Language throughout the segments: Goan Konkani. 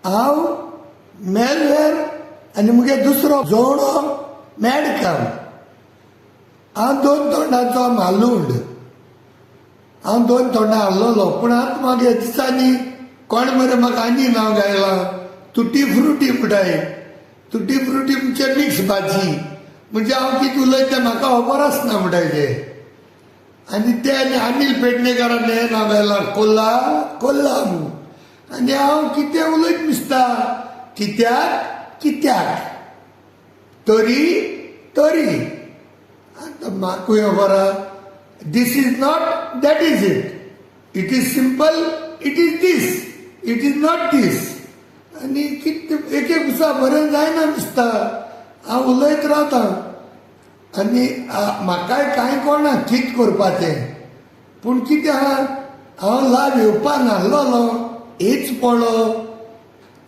हांव मेलवेर आनी मुगे दुसरो जोडो मॅडकम. हांव दोन तोंडाचो मालूंड. हांव दोन तोंडां आहलोलो, पूण आतां म्हाका ह्या दिसांनी कोण मरे म्हाका आनी नांव गायलां तुटी फ्रुटी म्हणटाय. तुटी फ्रुटी म्हणजे मिक्स भाजी, म्हणजे हांव कितें उलयता तें म्हाका खबर आसना म्हणटाय ते. आनी ते आनी अनिल पेडणेकारान हें नांव गायलां कोल्ला कोल्ला म्हूण. आनी हांव कितें उलयत दिसता, कित्याक कित्याक तरी तरी. आतां म्हाकूय खबर आहा, this is not that is it, it is simple, it is this, it is not this. आनी कितें एक एक दिसा बरें जायना दिसता, हांव उलयत रावता. आनी म्हाकाय कांय कळना कितें करपाचें, पूण कितें आहा, हांव लायव येवपा नासलोलो, हेच पडलो.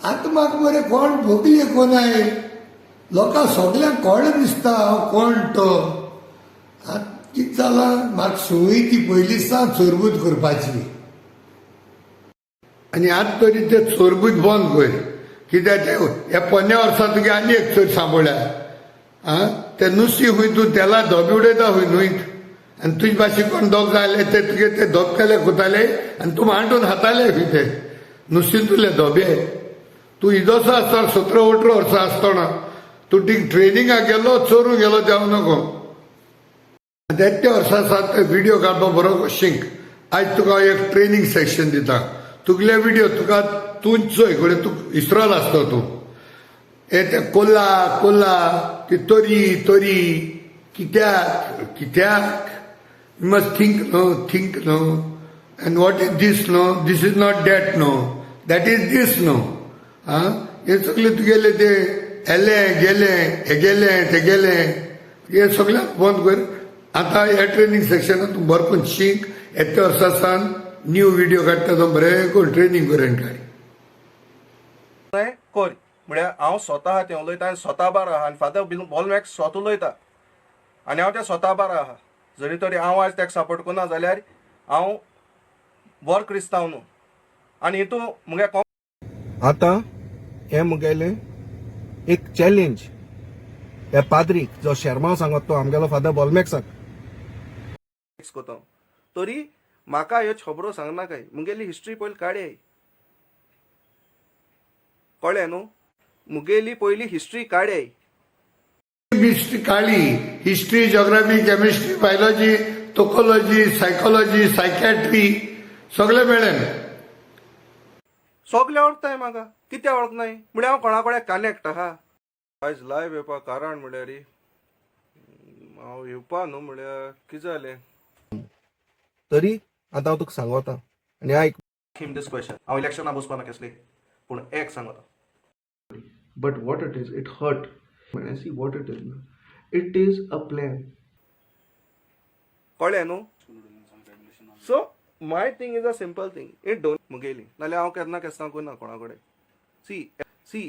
आतां म्हाका मरे कोण भोगली कोनाय लोकां सगल्यांक कळ्ळें दिसता हांव कोण तो. आतां कितें जालां, म्हाका संवय ती पयलीं सावन चोरबूत करपाची. आनी आतां तरी ते चोरबूत बंद कर, कित्याक ते ह्या पोन्न्या वर्सा तुगे आनी एक चोर सांबोळ्या. आं, ते नुस्ती खंय तूं तेला धोबे उडयता खंय न्हंयत, आनी तुजे भाशेन कोण दोग जाले ते तुगे ते धोब केले खोताले आनी तूं मांडून हाताले खंय ते नुस्ती तुले धोबे. तूं इदोसो आसतना 17-18 वर्सां आसतना तूं ती ट्रेनिंगाक गेलो, चोरूंक गेलो जावं नको. आतां वर्सां सावन ते व्हिडियो काडपाक बरो शीक. आयज तुका एक ट्रेनिंग सेक्शन दिता, तुगले व्हिडियो तुका तूं चोय घडये तूं इसरोल आसतो तूं. हे ते कोल्ला कोल्ला ती तरी तरी कित्याक कित्याक, you must think no, think no, and what is this no, this is not that no, that is this no. आं, हे सगळे तुगेले ते येले गेले हे गेले ते गेले, हे सगळें बंद कर. आतां ह्या ट्रेनिंग सेक्शनात तूं बरो करून शीक. येत्या वर्सा सावन न्यू व्हिडियो काडटा तो बरें करून ट्रेनिंग करून काड. कर म्हळ्यार हांव स्वता आहा तें उलयता आनी स्वता बार आहा आनी फादर बोलमॅक्स स्वता उलयता आनी हांव तें स्वता बार आहा. जरी तरी हांव आयज तेका सपोर्ट करना जाल्यार हांव बरो क्रिस्तांव न्हू. आनी हितू मुगे आतां हें मुगेलें एक चॅलेंज ह्या पाद्रीक जो शेरमांव सांगत तो आमगेलो फादर बोलमॅक्साक करता, तरी म्हाका ह्यो खबरो सांगनाकाय. मुगेली हिस्ट्री पयली काडयाय, कळ्ळें न्हू? मुगेली पयली हिस्ट्री काडयाय. हिस्ट्री काळी, history, geography, chemistry, biology, tokology, psychology, psychiatry सगळें मेळ्ळें. सगळें वळखताय म्हाका, कित्याक वळखनाय म्हळ्यार हांव कोणा कडेन कनेक्ट आहा. आयज लायव येवपा कारण म्हळ्यार हांव येवपा न्हू, म्हळ्यार कितें जालें तरी आतां हांव तुका सांगोता आनी आयक हिम दीस क्वेश्चन. हांव इलेक्शना बसपा ना केसली, पूण एक सांगोता. But what it is, it hurt. When I see what it is, it is a plan. कळ्ळें न्हू? So my thing is a simple thing. It don't मुगेली नाल्यार हांव केन्ना केस्तांव करना कोणा कडेन. See see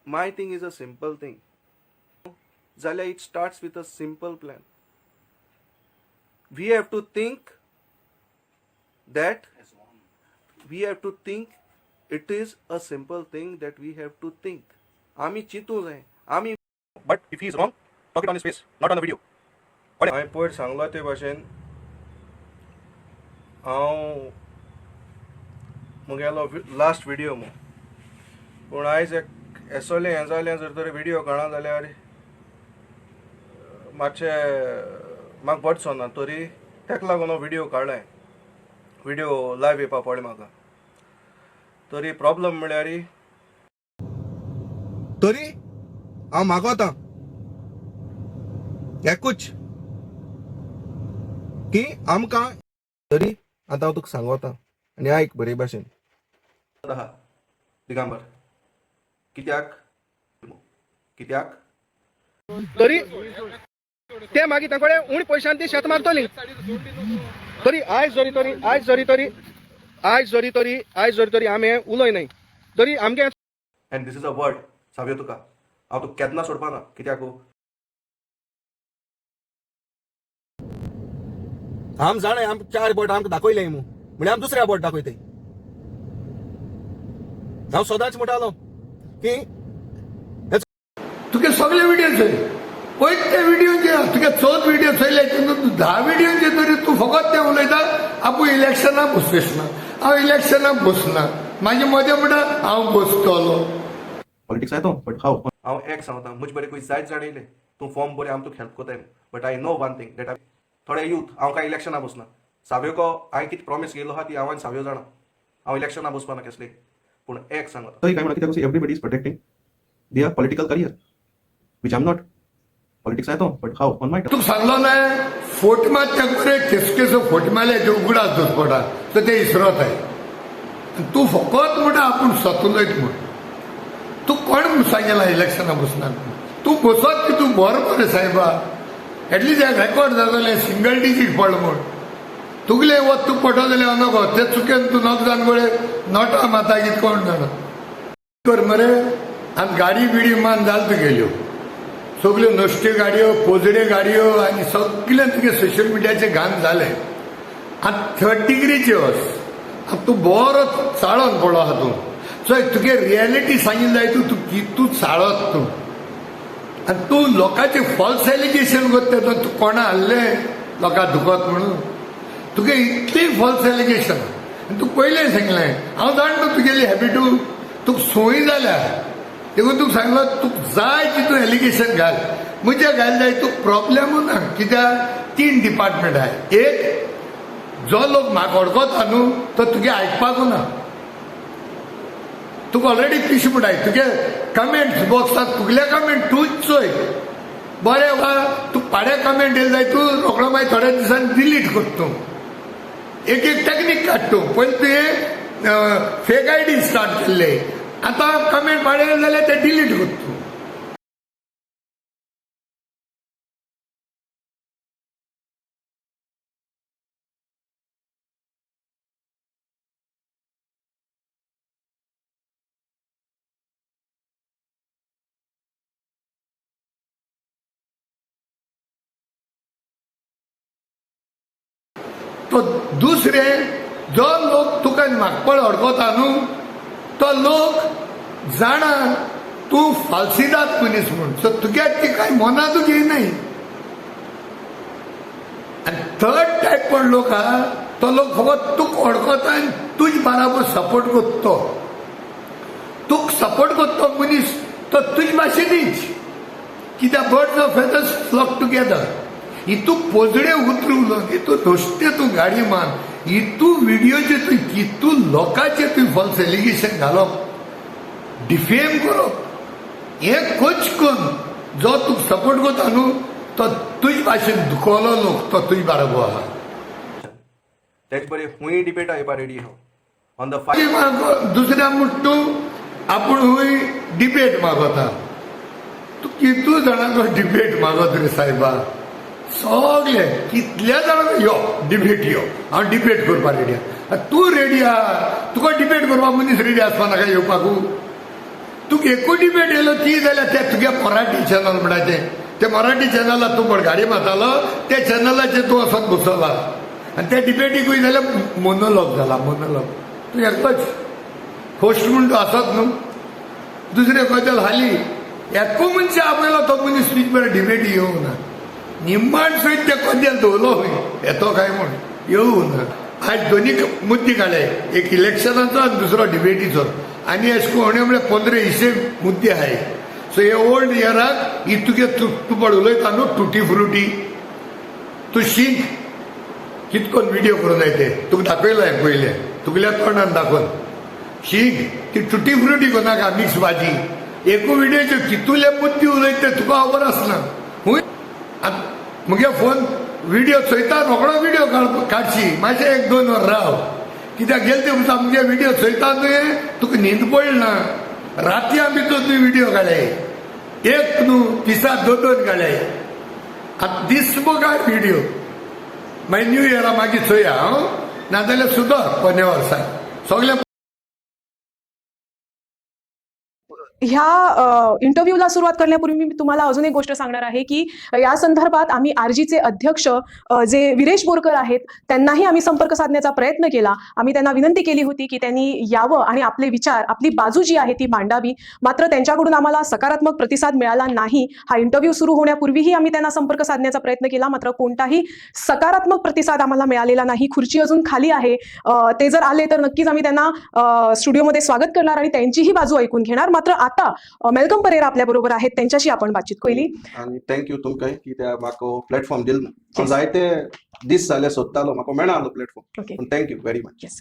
my thing is a simple thing जाल्यार it starts with a simple plan. We have to think that we have to think, it is a simple thing that we have to think. आमी चिंतूं जाय आमी. But if he is wrong, talk it on his face, not on the video. हांवें पयर सांगलो ते भाशेन हांव मुगेलो लास्ट विडियो मू, पूण आयज एक एसोलें हें जालें. जर तर विडियो काडना जाल्यार मातशें म्हाका बरें दिसना, तरी ताका लागून हांव विडियो काडलें. विडियो लायव येवपा पडलें म्हाका. तरी प्रॉब्लम म्हळ्यार तरी हांव मागोता एकूच की आमकां तरी आतां हांव तुका सांगोता आनी आयक बरे भाशेन. आहा दिगंबर, कित्याक कित्याक तरी ते मागीर तांकडे उणी पयशान ती शेत मारतली. तरी आयज जरी तरी आयज जरी तरी आयज जरी तरी आयज जरी तरी आमी उलय न्हय तरी आमगे. And this is a word Savio, तुका हांव तुका केन्ना सोडपा ना. कित्याक आम जाणा आम चार बोट आमकां दाखयले मू, म्हळ्यार आम दुसऱ्या बोट दाखयताय. हांव सदांच म्हणटालो की तुगे सगळे व्हिडिओ चोय, पळयत ते व्हिडिओचे तुगे 14 व्हिडिओ चोयले, तितून 10 व्हिडिओचे तरी तूं फकत ते उलयता आपूण इलेक्शनाक बसतस ना, हांव इलेक्शनाक बसना, मागीर मदें म्हणटा हांव बसतलो. पॉलिटिक्स येतो, बट हाव? हांव एक सांगता, म्हजे बरे खंय जायत जाण येयले, तूं फॉर्म बरें आम तुका हेल्प कोताय, but I know one thing that थोडे यूथ, हांव कांय इलेक्शना बसना. सावयको हांवें कितें प्रॉमीस केल्लो आहा ती हांव आनी सावयो जाणा. हांव इलेक्शना बसपाना केसली, पूण एक सांगता. तरी काय म्हणा, कित्याक everybody is protecting their political career, which I am not. Politics येतो, बट हाव? ऑन my तुका सांगलो ना, फोट मात त्या बरे केसकेसो फोट मारले ते उगडास दसपटा, सो ते इसरोताय. तूं फकत म्हणटा आपूण स्वता उलयत म्हूण. तूं कोण सांगला इलेक्शना बसना? तूं बसत की तूं बरो मरे सायबा, एटलिस्ट रेकॉर्ड जातलें सिंगल डिजीट पड म्हूण. तुगले वत तूं पडटलो जाल्यार नको, ते चुकेन तूं नक जाण गळे नोटा माता कित कोण जाणा कर मरे. आनी गाडी बिडी मान जाल तुगेल्यो सगल्यो नश्ट्यो गाडयो, पोजड्यो गाडयो आनी सगळें तुगे सोशल मिडियाचेर घाण जालें. आतां थर्ड डिग्रीचे वच, आतां तूं बरो चाळोन पडलो आहा तूं. चोय, तुगे रियलिटी सांगिल्ली जाय. तूं तूं कितू चाळत तूं आनी तूं लोकांचे फॉल्स एलिगेशन करता. तूं कोणा हाडलें लोकांक दुखत म्हणून? तुगे इतली फॉल्स एलिगेशन. आनी तूं पयलें सांगलें, हांव जाणा तुगेली हॅबिटू, तुका संवय जाल्या. देखून तुका सांगलो, तुका जाय तितून एलिगेशन घाल, म्हज्या घाल जाय, तुका प्रॉब्लेमू ना. कित्याक 3 डिपार्टमेंट आहाय. एक जो लोक म्हाका वळखता न्हू, तो तुगे आयकपाकू ना. तुका ऑलरेडी पिशे म्हणटाय. तुगे कमेंट्स बॉक्साक तुगले कमेंट तूंच चोय बरें वा तूं पाड्या कमेंट येयले जाय, तूं रोखडो मागीर थोड्या दिसांनी डिलीट करता तूं. एक एक टॅक्नीक काडटा तूं. पयलीं तुवें फेक I D start केल्ले, आतां कमेंट पाडे जाल्यार ते डिलीट करता तूं. तो दुसरे जो लोक तुका म्हाका अडकता न्हू, तो लोक जाणा तूं फाल्सिदाद मनीस म्हूण. सो तुगे ती कांय मनांतूच येयनाय. आनी थर्ड टायप पण लोक आहा, तो लोक फकत तुका अडकता आनी तुज बाराबर सपोर्ट करता. तो तुका सपोर्ट करता तो मनीस तो तुज भाशेनूच, कित्याक birds of feathers flock together. हितू पोजडे उतर उलोवन, हितू धोश्टे तूं गाडी मान, हितू व्हिडियोचे तूं कितू लोकांचे तूं फॉल्स एलिगेशन घालप, डिफेम करप, हें कोच करून जो तुका सपोर्ट करता न्हू, तो तुज भाशेन दुखवलो लोक, तो तुज बाराबर आहा. तेच बरे हुंय डिबेटा येवपा रेडी हांव ऑन the 5. दुसऱ्या म्हण तूं आपूण हुंय डिबेट मागता. तूं कितू जाणांचो डिबेट मागत रे सायबा? सगळे कितल्या जाणांक यो डिबेट, यो हांव डिबेट करपाक रेडी आहा. तूं रेडी आहा, तुका डिबेट करपाक मनीस रेडी आसपा नाका येवपाकू? तुका एकूय डिबेट येयलो ती जाल्यार ते तुगे मराठी चॅनल म्हणटाचें, ते मराठी चॅनलाक तूं पण गाडी मारतालो, त्या चॅनलाचेर तूं वचोन बसला आनी त्या डिबेटीकूय जाल्यार मोनोलॉग जाला. मोनोलॉग तूं एकलोच होस्ट म्हूण तूं आसत न्हू. दुसरे गजाल, हाली एकू मनशां आपयलो, तो मनीस तुजे बरें डिबेटी येवंक ना. निम्माण सयत ते कदेल दवरलो खंय, येतो काय म्हूण येवंक ना. आयज दोनी मुद्दे काडले, एक इलेक्शनाचो आनी दुसरो डिबेटीचो. आनी अशें करून म्हळ्यार 15 हिशे मुद्दे आहाय. सो हे ओल्ड इयराक ही तुगे तूं पळ उलयता न्हू टुटी फ्रुटी, तूं शीक कितकोन व्हिडियो करून जाय ते तुका दाखयला हांवें पयलें, तुगेल्या तोंडान दाखोवन शीक ती टुटी फ्रुटी कोनाका मिक्स भाजी. एकू व्हिडियोच्यो कितुले मुद्दे उलयता ते तुका खबर आसना. खूंय आतां मुगे फोन व्हिडियो चोयता, रोखडो व्हिडियो काडशी, मातशें 1-2 वर राव. कित्याक गेले ते दिसा मुगे व्हिडियो चोयता तुवें, तुका न्हीद पडना. रातया भितर तुवें व्हिडियो काडले, एक न्हू दिसा 2-2 काडले. आतां दीस काड व्हिडियो, मागीर न्यू इयरा मागीर चोया हांव, नाजाल्यार सुदर पोन्या वर्साक सगळें. ह्या इंटरव्ह्यूला सुरुवात करण्यापूर्वी मी तुम्हाला अजून एक गोष्ट सांगणार आहे की या संदर्भात आम्ही आरजीचे अध्यक्ष जे विरेश बोरकर आहेत त्यांनाही आम्ही संपर्क साधण्याचा प्रयत्न केला. आम्ही त्यांना विनंती केली होती की त्यांनी यावं आणि आपले विचार, आपली बाजू जी आहे ती मांडावी. मात्र त्यांच्याकडून आम्हाला सकारात्मक प्रतिसाद मिळाला नाही. हा इंटरव्ह्यू सुरू होण्यापूर्वीही आम्ही त्यांना संपर्क साधण्याचा प्रयत्न केला, मात्र कोणताही सकारात्मक प्रतिसाद आम्हाला मिळालेला नाही. खुर्ची अजून खाली आहे. ते जर आले तर नक्कीच आम्ही त्यांना स्टुडिओमध्ये स्वागत करणार आणि त्यांचीही बाजू ऐकून घेणार. मात्र आता मेलकम परेरा आपल्याबरोबर आहेत, त्यांच्याशी आपण बातचीत केली. आनी thank you तुमकां की त्या म्हाका प्लॅटफॉर्म दिल. हांव जायते दीस जाले सोदतालो, म्हाका मेळना आलो प्लॅटफॉर्म. पूण thank you very much. Yes.